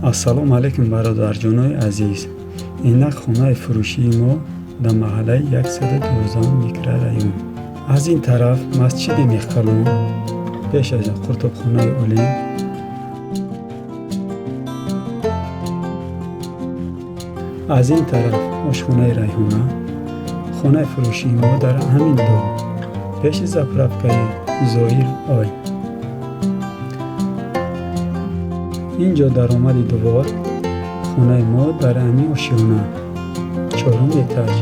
Ассалому алайкум, бародарҷонои азиз. Инак хонаи фурӯшии мо дар маҳаллаи 112 микрорайон. Аз ин тараф масҷиди Мехкалон, пеш аз Қуртобхонаи Олим. Аз ин тараф ошхонаи Райҳона. Хонаи фурӯшии мо дар ҳамин дом, пеши заправкаи Зоир Ой. Ин ҷо даромади двор, хонаи мо дар ҳамин ошёна, чорум этаж.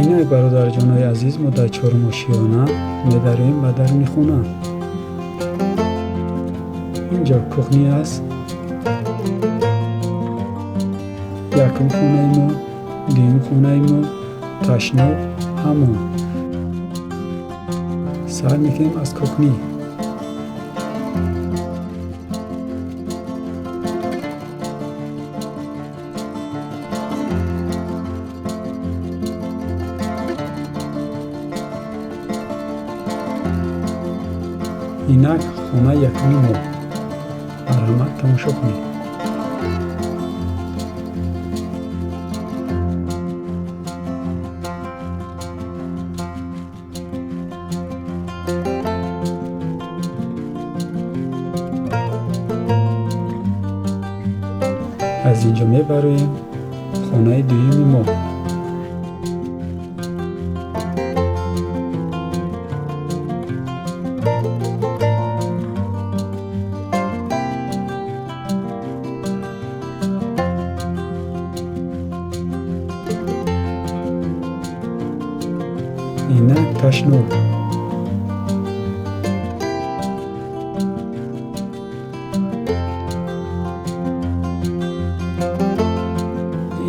Инак, бародарҷонои азиз, мо дар чорум ошёна медароем ба даруни хона. Ин ҷо кухня аст. Якум хонаи мо, дуюм хонаи мо, ташноб, ҳаммом. Сар мекунем аз кухня. Инак хонаи якуми мо. Марҳамат, тамошо кунед. Аз ин ҷо мебароем хонаи дуюми мо. Инак ташноб.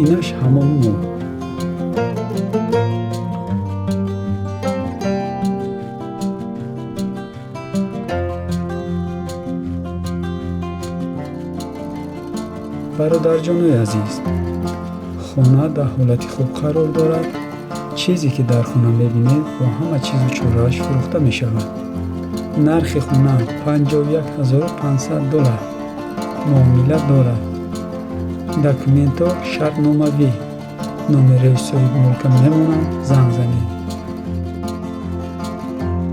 Инаш ҳаммоми мо. Бародарҷонои азиз, хона дар ҳолати хуб қарор дорад. Чизе ки дар хона мебинед, бо ҳама чизу чорааш фурӯхта мешавад. Нархи хона 51 500 доллар. Муомила дорад. Документҳо шартномавӣ. Номерои соҳибмулка мемонанд, занг занед.